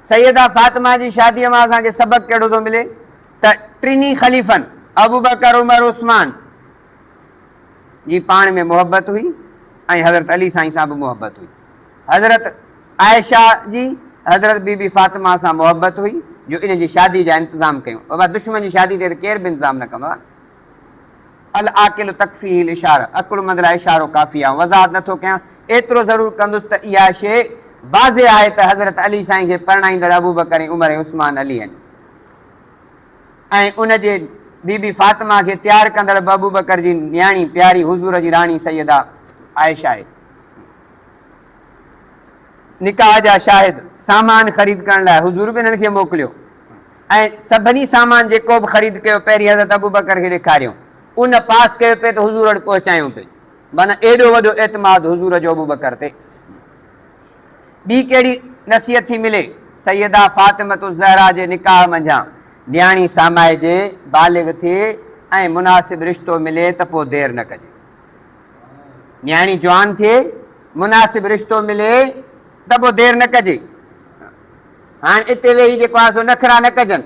سيده فاطمه جي شاديء مان اسان کي سبق ڪهڙو ٿو ملي ته ٽنهي خليفن ابوبڪر، عمر، عثمان جي پاڻ ۾ محبت هئي ۽ حضرت علي سائين سان به محبت هئي. حضرت عائشه جي حضرت بي بي فاطمه سان محبت هئي جو ان جي شادي جا انتظام ڪيون. بابا دشمن جي شادي تي ته ڪير به انتظام نه ڪندو آهي. العاقل تڪفيه الاشاره، عقلمند لاء اشارو ڪافي آهي. آئون وضاحت نه ٿو ڪيان، ايترو ضرور ڪندس ته اها شيء واضح آهي ته حضرت علي سائين کي پرڻائيندڙ ابوبڪر ۽ عمر ۽ عثمان علي آهن ۽ ان جي بي بي فاطمه کي تيار ڪندڙ به ابوبڪر جي نياڻي پياري حضور جي راڻي سيده عائشه آهي. نڪاح جا شاهد سامان خريد ڪرڻ لاء حضور به انهن کي موڪليو ۽ سڀني سامان جيڪو به خريد ڪيو پهرين حضرت ابوبڪر کي ڏيکاريائون، ان پاس ڪيو پئي ته حضور وٽ پهچايائون پئي. معنيٰ ايڏو وڏو اعتماد حضور جو ابوبڪر تي. ٻي ڪهڙي نصيحت ٿي ملي؟ سيده فاطمة الزهرا جي نڪاح منجهان نياڻي سامائجي، بالغ ٿئي ۽ مناسب رشتو ملي ته پوء دير نه ڪجي. نياڻي جوان ٿئي، مناسب رشتو ملي ته پوء دير نه ڪجي. هاڻ اتي ويهي جيڪو آهي سو نخرا نه ڪجن.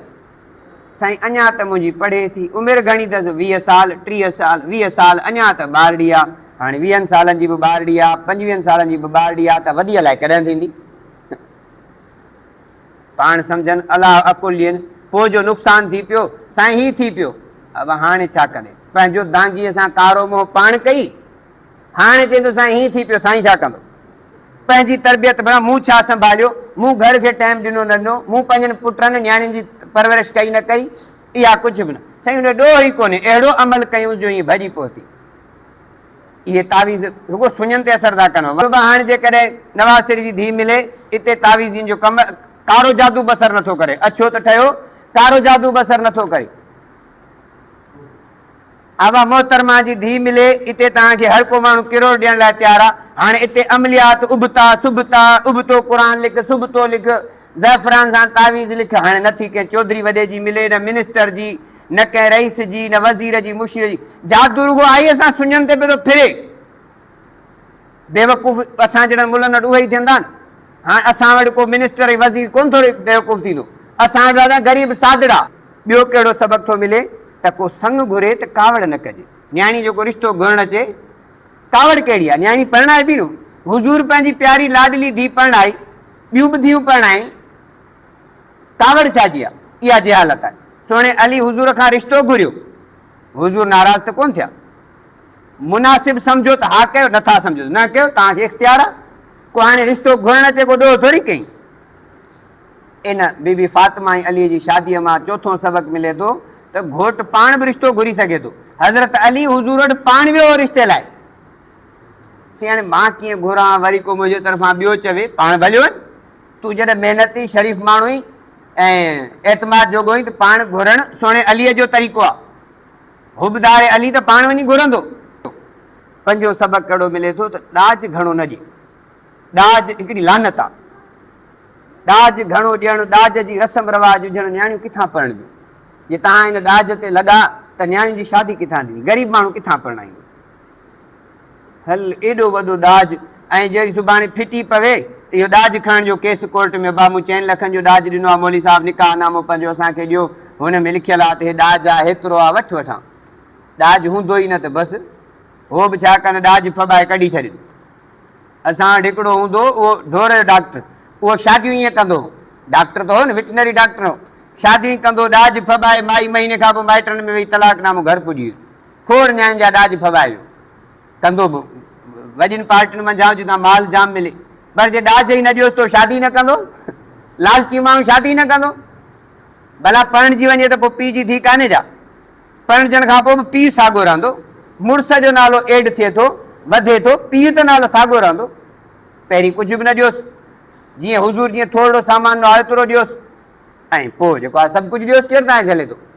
سائين اڃا ته منهنجي پڙهي ٿي، عمر گهڻي اٿس، 20 سال، 30 سال، 20 سال اڃا ته ٻارڙي آ. هاڻي ويهن سالن جي به ٻارڙي آ، پنجويهن سالن جي به ٻارڙي آ ته وڏي الائي ڪڏهن ٿيندي. پاڻ سمجهن، الله عقل ڏين، پوء جو نقصان ٿي پيو، سائين هي ٿي پيو. ابا هاڻي ڇا ڪندين؟ پنهنجو دانگيء سان ڪارو منهن پاڻ ڪئي، هاڻي چئين ٿو سائين هي ٿي پيو، سائين ڇا ڪندو؟ پنهنجي تربيت ڀلا مون ڇا سنڀاليو، مون گهر کي ٽائيم ڏنو نه ڏنو، مون پنهنجن پٽن نياڻين جي پرورش ڪئي نه ڪئي، اها ڪجهه به نه. سائين ان جو ڏوهه ئي ڪونهي، اهڙو عمل ڪيونس جو ائين ڀڄي پهتي. اهي تعويذ رڳو سڃن تي اثر ٿا ڪن. بابا هاڻ جيڪڏهن نواز شريف جي ڌيء ملي، اتي تعويذين جو ڪم ڪارو جادو به اثر نٿو ڪري. اڇو ته ٺهيو، ڪارو جادو به اثر نٿو ڪري. آبا محترمه جي ڌيء ملي، اتي توهان کي هر ڪو ماڻهو ڪروڙ ڏيڻ لاء تيار آ. هاڻي اتي عمليات ابتا سبتا، ابتو قرآن لک، سبتو لک، زعفران سان تعويذ لک، هاڻي نه ٿي ڪنهن چوڌري وڏي جي ملي، نه منسٽر جي، نه ڪنهن رئيس جي، نه وزير جي، مشير جي. جادو رڳو آئيء سان سڃن تي پيو ٿو ڦري. بيوقوف اسان جهڙن ملن وٽ اهي ئي ٿين ٿا نه. هاڻ اسان وٽ ڪو منسٽر ۽ وزير ڪونه ٿو بيوقوف ٿيندو. اسان وٽ دادا غريب سادڙا. ٻيو ڪهڙو سبق ٿو ملي ته ڪو سڱ گهري ته ڪاوڙ نه ڪجي. نياڻي جو ڪو رشتو گهرڻ اچي، ڪاوڙ ڪهڙي آ، نياڻي پرڻائبي نه. حضور پنهنجي پياري لاڏلي ڌيء پرڻائي، ٻيون به ڌيئون پرڻائين، ڪاوڙ ڇا جي آ؟ اها جهالت آهي. سهڻي علي حضور کان رشتو گهريو. حضور ناراض ته ڪونه ٿيا. مناسب سمجهو ته ها ڪيو، نه ٿا سمجهو ته نه ڪيو، توهان کي اختيار آ. ڪو هاڻي رشتو گهرڻ اچي ڪو ڏوهه ٿوري ڪيائين. ان بي بي فاطمه ۽ علي جي شاديء مان چوٿون سبق ملي ٿو ته گهوٽ پاڻ به رشتو گهري سگهي ٿو. حضرت علي حضور وٽ پاڻ ويو هو رشتي لاء. سي هاڻي مان ڪيئن گهران، وري ڪو منهنجي طرفان ٻيو چوي، پاڻ ڀليو وڃ. تون جڏهن محنتي، شريف ماڻهو آهين ۽ اعتماد جوڳو آهين ته پاڻ گهرڻ سهڻي عليء جو طريقو آهي. حبدار علي ته پاڻ وڃي گهرندو. پنجون سبق ڪهڙو ملي ٿو ته ڏاج گهڻو نه ڏي. ڏاج هڪڙي لعنت آهي. ڏاج گهڻو ڏيڻ، ڏاج جي رسم رواج وجهڻ نياڻيون ڪٿان پرڻبيون؟ جي توهان ان ڏاج تي لڳا ته نياڻين جي شادي ڪٿان ٿيندي؟ غريب ماڻهو ڪٿان پرڻائيندو؟ هل ايڏو وڏو ڏاج ۽ جي وري سڀاڻي ڦٽي پوي ته اهو ڏاج کڻڻ جو ڪيس ڪورٽ ۾ ابا مون چئن لکن جو ڏاج ڏنو آهي مولوي صاحب نڪاح نامو پنهنجو اسان کي ڏيو هن ۾ لکيل آهي ته هي ڏاج آهي هيترو آهي وٺ وٺان ڏاج هوندو ئي نه ته بس هو به ڇا ڪن ڏاج ڦٻائي ڪڍي ڇڏين. اسان وٽ هڪڙو هوندو هو اهو ڍور جو ڊاڪٽر اهو شاديون ائين ڪندو هو ڊاڪٽر ته هو نه وٽنري ڊاڪٽر هو شاديون ئي ڪندو ڏاج ڦٻائي مائي مهيني کان پوء مائٽن ۾ ويئي طلاق نامو گهر پڄي ويس کوڙ نياڻين جا ڏاج ڦٻائي ويو ڪندو به وڏين پارٽين منجهان جتان مال جام ملي پر جي ڏاج ئي نه ڏيوس ته شادي نه ڪندو لالچي ماڻهو شادي نه ڪندو ڀلا پرڻجي وڃي ته پوء پيء جي ڌيء ڪانهي جا پرڻجڻ کان پوء به پيء ساڳيو رهندو، مڙس جو نالو ايڊ ٿئي ٿو، وڌي ٿو، پيء ته نالو ساڳيو رهندو. پهرين ڪجهه به نه ڏيوس، جيئن حضور جيئن ٿورڙو سامان ڏنو آهي اوترو ڏيوس ۽ پوء جيڪو آهي سڀ ڪجهه ڏيوس، ڪير توهان کي جهلي ٿو؟